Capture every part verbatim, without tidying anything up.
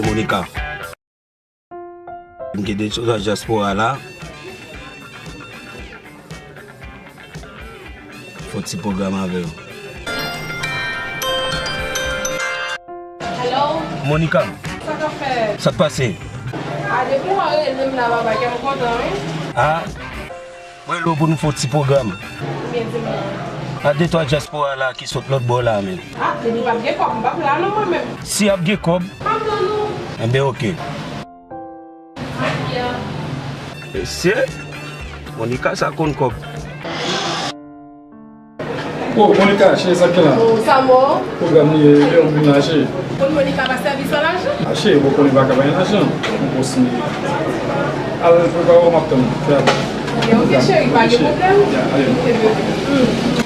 Monica. M kite tout dyaspora la. Fè yon ti pwogram avè yo. Hello. Monica. Sa k ap fèt? Sa k pase? A, depi w rele m la, papa, kè m kontan, wi. A, mwen rele w pou nou fè yon ti pwogram. Ebyen, di m non. A, de twa dyaspora la ki sot lòt bò la, menm. A, depi p ap gen kòb, m p ap la non, mwen menm. Si ap gen kòb. M p ap la non. Enben, oke. Mesye, Monica sa konn kòb. O, Monica, cheri, sa k gen la? O, sa mò. Pwogram li ye, lè w vin la, cheri. Konn Monica pa sèvi san lajan? A, cheri, ou konnen pa ka pa gen lajan. Ou konn si. Al prepare w, m ap tann ou. Fè atò. Ok, ok, cheri, pa gen pwoblèm. Ya, ale. Ok, bebe. Hmm.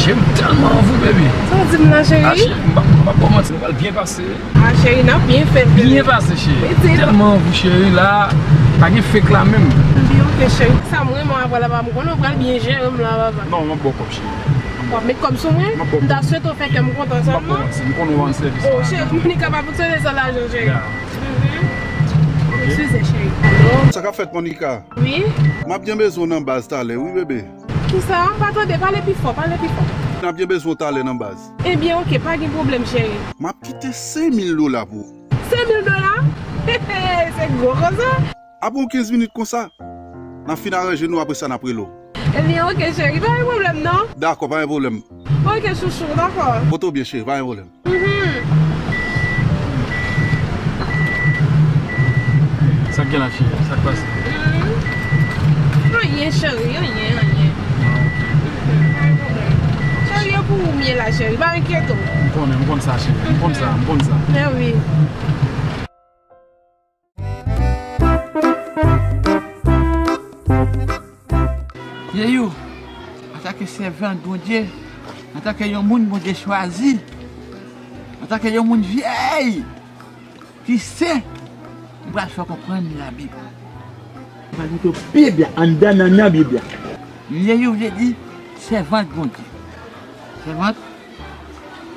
Cheri, m tèlman anvi w, baby. Sa w di m la, cheri? A, cheri, m p ap, m p ap ba w manti, nou pral byen pase. A, cheri, n ap byen fè l, bebe. Byen pase, cheri. Wi, di. Tèlman anvi w, cheri, la, pa gen fake la menm. Ebyen, ok, cheri. Sa m renmen avè w la, papa, m konnen w pral byen jere m la, papa. Non, m ap ba w kòb, cheri. W ap met kòb sou mwen? M ap ba w kòb. M ta swete w fè kè m kontan sèlman. M ap ba w manti, m konnen w rann sèvis la. O, cheri, Monica pa fonksyone san lajan, cheri. Ya. Mhm. Ok. Eskize, cheri. Alo? Sa k ap fèt, Monica? Wi? M ap gen bezwen w nan baz talè, wi, bebe. Kisa? M pa tande. Pale pi fò, pale pi fò. N ap gen bezwen w talè nan baz. Ebyen, ok, pa gen pwoblèm, cheri. M ap kite senk mil dola pou ou. Senk mil dola? Se gwo konsa? Apre yon kenz minit konsa, n ap fin aranje nou, apre sa n ap rele w. Ebyen, ok, cheri, pa gen pwoblèm, non? Dakò, pa gen pwoblèm. Ok, chouchou, dakò. Pote w byen, cheri, pa gen pwoblèm. Mhm. Sa k gen la, cheri? Sa k pase? Mhm. Anyen, cheri, anyen, anyen. Ah, ok. Mhm, pa gen pwoblèm. Cheri, e pou ou m ye la, cheri, pa enkyete w. M konnen, m konn sa, cheri. M konn sa, m konn sa. Mè wi. Yeyou, antanke sèvant Bondye, antanke yon moun Bondye chwazi, antanke yon moun vyèy ki sen, m pral fè w konprann Labib. M pral montre w Bib la, anndan nannan Bib la. Yeyou vle di sèvant Bondye. Sèvant,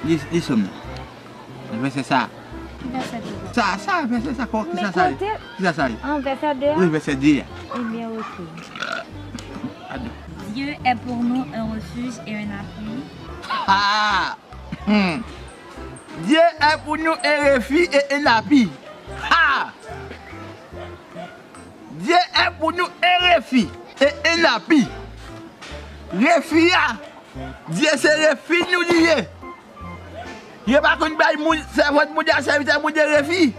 li, li sòm nan. Vèsè sa. Ki vèsè de la? Sa, sa, vèsè sa, kò, kisa sa ye? Men kote? Kisa sa ye? An, vèsè de a? Wi, vèsè de a. Ebyen, ok. Padon. Dieu est pour nous un refuge et un appui. Ah! Hmm. Dieu est pour nous un refuge et un appui. Ha! Dieu est pour nous un refuge et un appui. Refi a, Dye se refi nou li ye. Yo pa konn bay moun, sèvant Bondye a, sèvitè Bondye refi.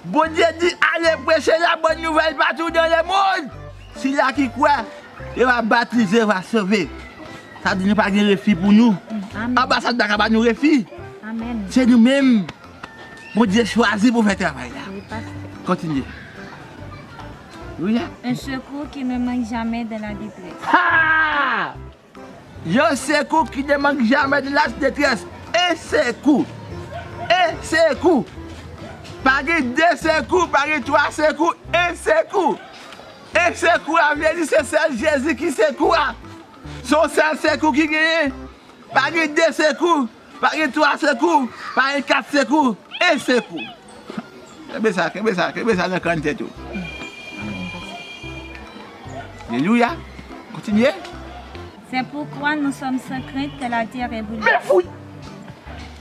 Bondye di, ale preche la bonne nouvelle partout dans le monde. Sila ki kwè, yo va batize, yo va sove. Sa di nou pa gen refi pou nou. Amèn. Anbasad pa ka ba nou refi. Amèn. Se nou menm. Bondye chwazi pou fè travay la. Wi, pastè. Kontinye. Wi, a. Un secours qui ne manque jamais dans la détresse. Ha! Yon sekou ki ne mank jamè de la detrès. Un secours. Un secours. Pa gen de sekou, pa gen twa sekou, un secours. Un secours a vle di se sèl Jezi ki sekou a. Se yon sèl sekou ki genyen. Pa gen de sekou, pa gen twa sekou, pa gen kat sekou, un secours. Kenbe sa, kenbe sa, kenbe sa nan kràn tèt ou. Alelouya. Kontinye. C'est pourquoi nous sommes sans crainte quand la terre est bouleversée. Men fou!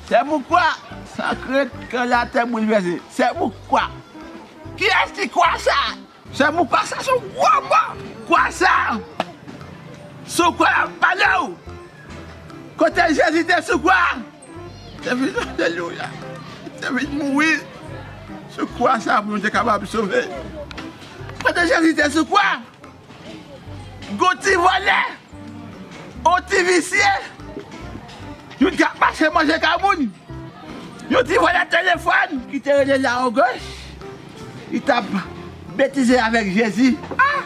C'est pourquoi, sans crainte quand la terre est bouleversée. C'est pourquoi. Kiyès ki kwè sa? Se pou kwa sa sou gwo mò. Kwa sa sou kwa ap pale w. Kote Jezi te sou kwa? Te vin, alelouya. Te vin mouri sou kwa sa pou nou te kapab sove. Kote Jezi te sou kwa? Gon ti vòlè. On ti visye, youn k ap mache manje kay moun, yon ti vòlè telefòn ki te rele Lawogoch, li t ap betize avèk Jezi. Ah!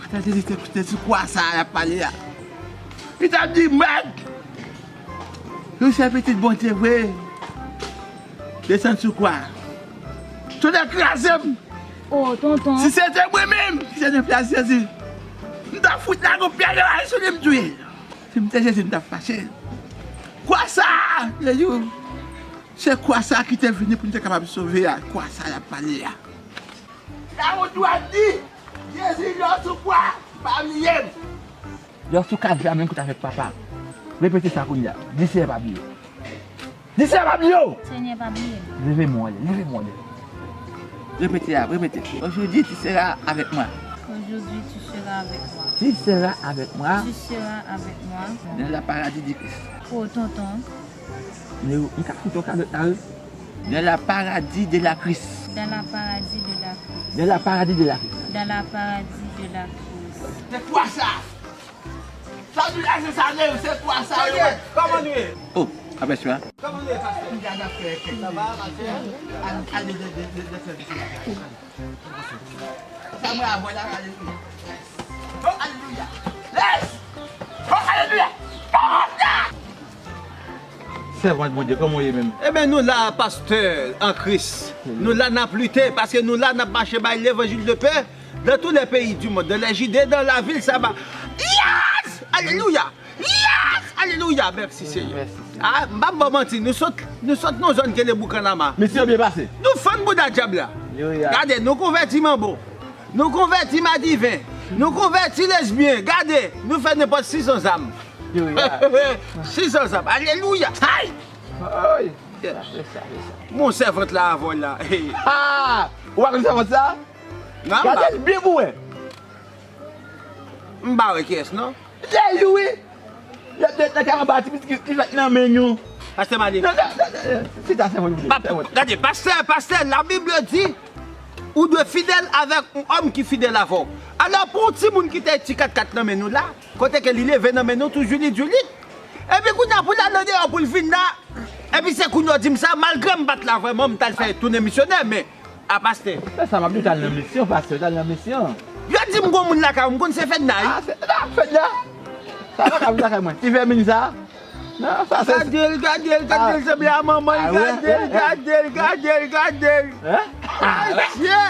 Kote Jezi te, te sou kwa sa a y ap pale a. Li t ap di, Mèt, si w se pitit Bondye vre, desann sou kwa. Tonnè kraze m! Oh, tonton. Si se te mwen menm ki te nan plas Jezi, m t ap fout lage yon pyè nan lari sou li, m touye l. Si m te Jezi, m t ap fache. Kwa sa a, le jou, se kwa sa a ki te vini pou n te kapab sove a, kwa sa a y ap pale a. Lawont dwat di, Jezi, lè w sou kwa, pa bliye m. Lè w sou kalvè a menm kote avèk papa. Repete sa kounye a. Di Senyè pa bliye w. Di Senyè pa bliye w. Senyè pa bliye m. Leve men w anlè, leve men w anlè. Repete a, repete. Aujourd'hui tu seras avec moi. Aujourd'hui tu seras avec moi. Tu seras avec moi. Tu seras avec moi. Dans la paradis de Christ. Oh, tonton. Men m ka fout yon kalòt la wi. Dans la paradis de la Christ. Dans la paradis de la Christ. Dans la paradis de la Christ. Dans la paradis de la Christ. Se kwa sa? Sa nou la se sa nou, se kwa sa yo. Kòman nou ye? Oh, apèswa. Kòman nou ye, pastè? M gade ap fè kèk. Sa va, pastè? Al, al de, de, de, de, de sèvis la. Sa mwen avè la, alelouya. Oh, alelouya. Yes! Oh, alelouya! Oh, God! Sèvant Bondye, kòman w ye menm? Ebyen, nou la, pastè an Kris. Nou la, n ap lite, paske nou la, n ap mache bay levanjil de pè dans tous les pays du monde, dans les Judées, dans la ville Saba. Yes! Alelouya! Yes! Alelouya! Mèsi, Senyè. Mèsi, Senyè. Ah, m p ap ba w manti, nou sot, nou sot nan zòn ki rele Boukanama. Misyon byen pase. Nou fann bouda dyab la. Alelouya. Gade, nou konvèti manbo. Nou konvèti madiven. Nou konvèti lesbyen. Gade, nou fè nenpòt sis an zam. Alelouya. Sis an zam. Alelouya. Ay! Ay! Yes. Sa fè sa, fè sa. Mon sèvant la avè w la. Ah! Ou pa konn sèvant sa? Non, m pa. Gade l byen pou wè. M pa wè kiyès, non. Dèyè wi. L ap dèyè nan kay anba ti pitit ki, ki fèt nan men nou. Pastè Mali. Non, non, non, non. Chita, sèvant Bondye. Pa, sèvant. Gade, pastè, pastè, la Bible dit, ou dwe fidèl avèk yon òm ki fidèl avè w. Alò, pou yon timoun ki te ti katkat nan men nou la, kote ke li leve nan men nou, toujou li di w li. Epi kounye a pou l al andeyò pou l vin la, epi se kounye a w di m sa, malgre m pa t la vrèman, m t al fè tounen misyonè, men A pastè. Lè sa m ap di w t al nan misyon, pastè, w t al nan misyon. Yo di m gon moun lakay ou, m konn se Fedna wi. Ah, se, ah, Fedna. Sa pa ka vin lakay mwen. Ti vèmin sa. Non, sa se. Gade l, gade l, gade l, sanble a manman l, gade l, gade l, gade l, gade l. Hein? Adye!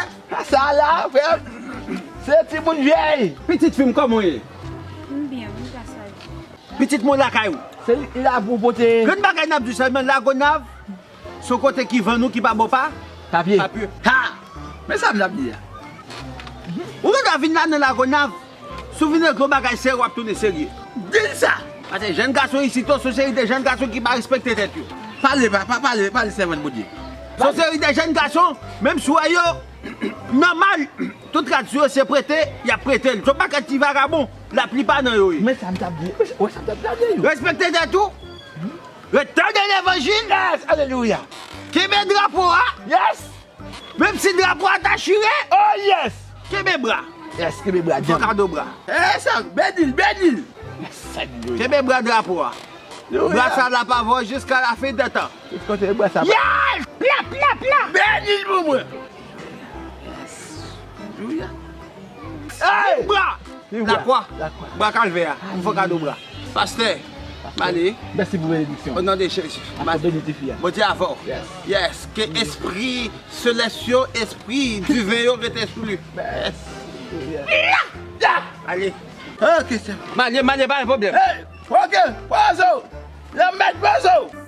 Sa la, frè m, se timoun vyèy. Pitit fi m, kòman w ye? M byen, m gras a Dye. Pitit mwen lakay ou. Se li la pou pote. Grenn bagay n ap di w sèlman, Lagonav. Se yon kote ki vann ou, ki pa ba w pa? Papye. Papye. Ha! Men sa m t ap di a. Ou gen dwa vin la nan Lagonav, si w vin regle yon bagay serye, w ap tounen serye. Di l sa! Paske jèn gason isit yo, se yon seri de jèn gason ki pa respekte tèt yo. Pale, pa, pa, pale, pale, sèvant Bondye. Se yon seri de jèn gason, menm si w wè yo, nòmal, tout rad sou yo se prete, y ap prete l. Se yon pakèt ti vagabon, laplipa nan yo ye. Men sa m t ap di, wè sa m t ap di, yo. Respekte tèt ou. Ret tande levanjil. Yes, alelouya. Kenbe drapo a. Yes. Menm si drapo a ta chire. Oh, yes. Kenbe bra. Yes, kenbe bra. Fò kado bra. Eh, sa, beni l, beni l. Yes, alelouya. Kenbe bra drapo a. Alelouya. Bra sa la pa vò jiska lafen dè tan. Tout kote bra sa. Yes! Pla, pla, pla. Beni l pou mwen. Yes. Alelouya. Hey! Bra! Viv bra! Lakwa! Lakwa! Bra kalvè a! M fè w kado bra. Pastè! Pastè. M ale. Mèsi pou benediksyon. O non de Jezi. Pastè beni tifi a. Bondye avè w. Yes. Yes. Ke espri selès yo, espri diven yo rete sou li. Mèsi. La! La! Ale. Ok, sè. M ale, m ale, pa gen pwoblèm. Hey! Ok, poze w. Lanmèd poze w.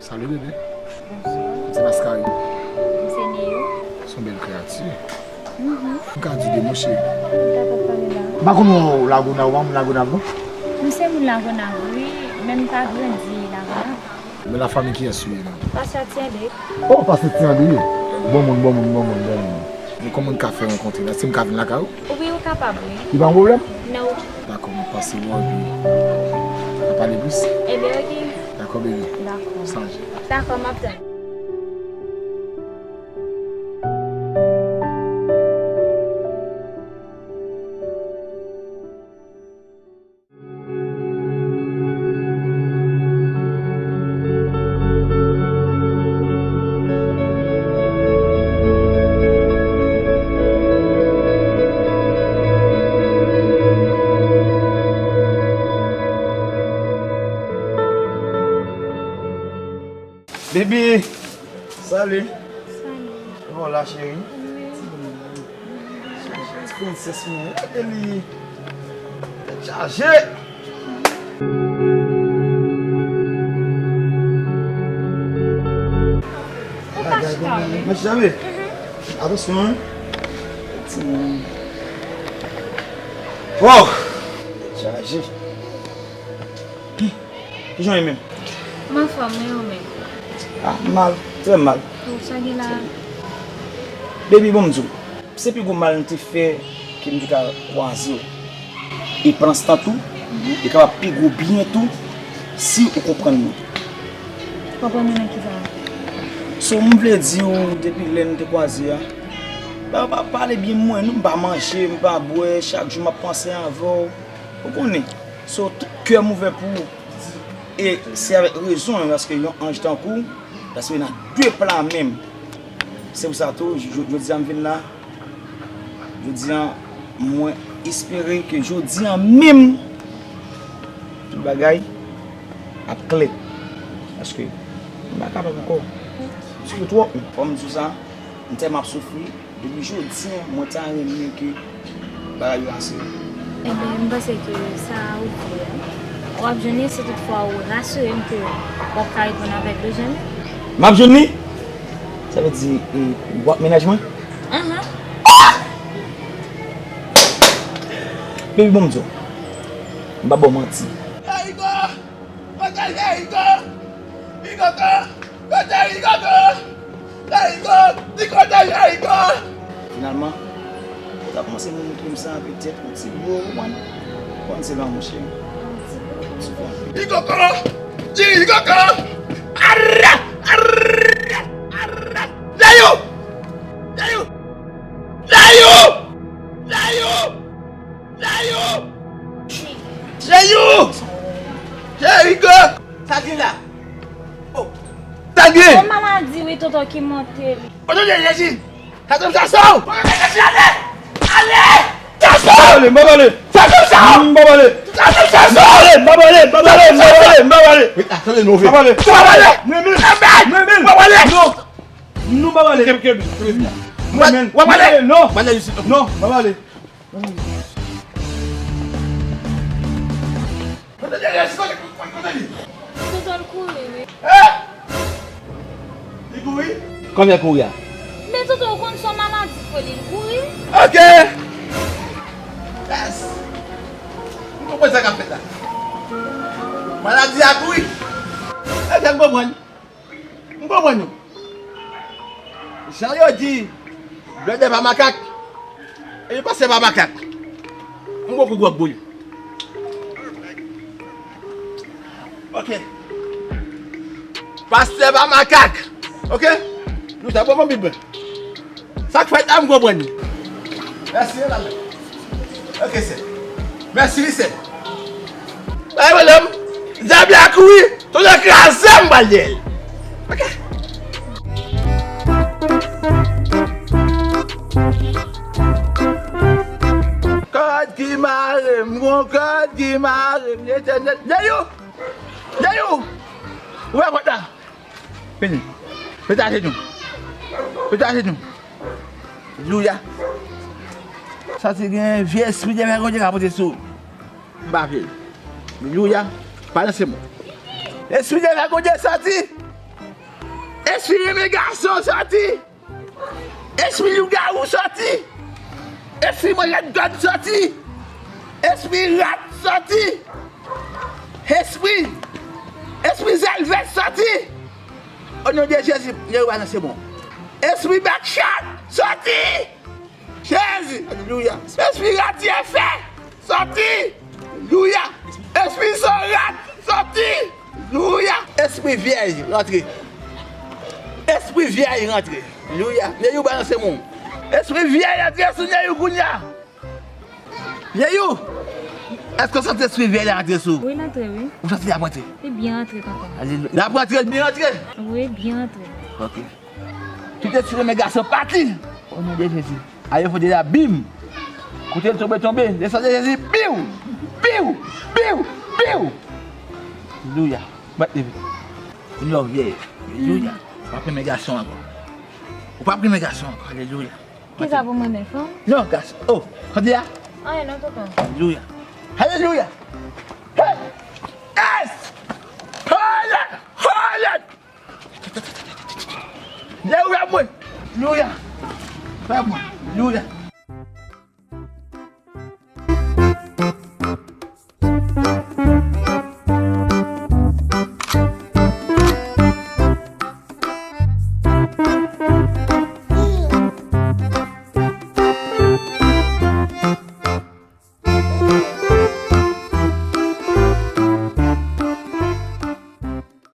Salut bébé. Bonsoir. Mwen se Mascarine. Mwen se Neo. Se yon bèl kreyati. Mhm. M ka di de mo cheri. M ta pa pale la. M pa konn ou Lagonav, ou pa moun Lagonav non? M se moun Lagonav wi, men m pa grandi Lagonav. Men la fanmi kiyès ou ye menm? Pastè Ti André. Oh, pastè Ti André. Bon moun, bon moun, bon moun, bon moun. Men kòman n ka fè rankontre la? Èske m ka vin lakay ou? Wi, ou Kapab, wi. Li pa yon pwoblèm? No. Dakò, m ap pase wè w, epi n a pale plis. Ebyen, oke. Dakò, baby. Dakò. Sa je. Dakò, m ap tann. Baby! Salut! Salut! Kòman w la, cheri? Wi. Ti prensès mwen, gade li. Tèt chaje! Ou pa chita, wi. Mwen chita, wi. Atansyon, wi. Ti moun. Wow! Tèt chaje. Kijan w ye menm? M anfòm, men ou menm? Ah, m mal, trè mal. Oh, sa gen la? Baby, bon, m di w, se pi gwo mal m te fè ke m te ka kwaze w. E pandan se tan tou, li kapab pi gwo byen tou si ou konprann mwen. Konprann mwen nan kisa? So, m vle di w, depi lè n te kwaze a, pa, pa pale byen mwen, non, m pa manje, m pa bwè, chak jou m ap panse avè w. Ou konnen. So, tout kè m ouvè pou ou. E se avèk rezon, paske yon anj tankou w, paske nan de pla menm. Se pou sa tou, j-, j-, jodi a m vin la. Jodi a, mwen espere ke jodi a menm, tout bagay ap klè. Paske m pa kapab ankò. M soufri twòp. Fò m di w sa, m tèlman ap soufri. Depi jodi a, mwen ta renmen ke bagay yo asire. Ebyen, m panse ke sa ou di a, w ap jwenn li si toutfwa ou rasire m ke w ap ka reponn avèk bezwen m. M ap jwenn li? Sa vle di, e, w ap mennaj mwen? Ahan. Baby, bon, m di w, m pa ba w manti. Hey, Rico! Kote Rico? Rico, kote Rico? Rico, di kote Rico? Finalman, ou ta kòmanse montre m sa petèt yon ti gwo, ou konprann? Ou konn se pa monchè. Rico, di Rico! Arrête! Arrête! Arrête! Dayou! Dayou! Dayou! Dayou! Dayou! Dayou! Dayou! Sa gen la? Oh. Sa gen? Se maladi wi, tonton, ki monte li. Tonton Jezi! Sa tonton Saso! Tonton Jezi, ale! Ale! Saso! M pa pale, m pa pale. Sa tonton Saso! M pa pale. Sa tonton Saso! M pa pale, m pa pale, m pa pale, m pa pale, m pa pale. Wi, sa tonton move. M pa pale. M pa pale. Mwen menm. Mwen menm. M pa pale. Non. Non, m pa pale. Kenbe, kenbe, kenbe. Mwen menm. W ap pale? Non. Pale isit. Non, m pa pale. Kote Dènye? Kote, kote, kote li? Tonton, l kouri, wi. Hein? Li kouri? Kòman l kouri a? Men tonton, ou konn se yon maladi foli, l kouri. Ok. Yes. M konprann sa k ap fèt la. Maladi a kouri. Ok, m konprann. M konprann nou. Jan yo di, blèdè pa makak, epi pastè pa makak. M poko gwòg boul. Ok. Pastè pa makak. Ok? Nou sa bon, bon, Bib. Sa k fèt la, m konprann li. Mèsi, wi, lalè. Ok, sè. Mèsi, wi, sè. Bay pwoblèm. Dyab la kouri. Tonton kraze m, m pral dèyè l. Ok. Kòd ki mare m, gon kòd ki mare m, Letènèl. Dèyou! Dèyou! Ouvè pòt la! Vini. Mete ajenou. Mete ajenou. Alelouya. Santi gen vye espri devègonde ka pote sou ou. M pa vle l. Alelouya. Pa nan se mwen. Espri devègonde soti. Espri renmen gason soti. Espri lougawou soti. Espri manjè dòd soti. Espri rat soti. Espri, espri zèl vèt soti. O non de Jezi, Jewova nan se bon. Espri bèk chat soti. Jezi. Alelouya. Espri rat ye fè, sòti. Alelouya. Espri zorat, sòti. Alelouya. Espri vyèj, rantre. Espri vyèj, rantre. Alelouya. Neyou, balanse moun. Espri vyèj, rantre sou Neyou kounye a. Neyou, èske w santi espri vyèj la rantre sou ou? Wi, l antre, wi. Ou santi l ap rantre? Li byen rantre, tonton. Alelouya. L ap rantre, l byen rantre? Wi, byen rantre. Ok. Tout espri mè gason pati. O non de Jezi. Ayo fò de la bim. Kote l tonbe, tonbe. Le san de Jezi. Piw! Piw! Piw! Piw! Alelouya. Bat leve. Kounye a w vyèj. Alelouya. Ou p ap renmen gason ankò. Ou p ap renmen gason ankò. Alelouya. Kisa pou mwen, men fanm? Non, gason. Oh, kote a? Anyen non, tonton. Alelouya. Alelouya. Hey! Yes! Holy! Holy! Alelouya, mwen. Alelouya. Fè mwen. Alelouya.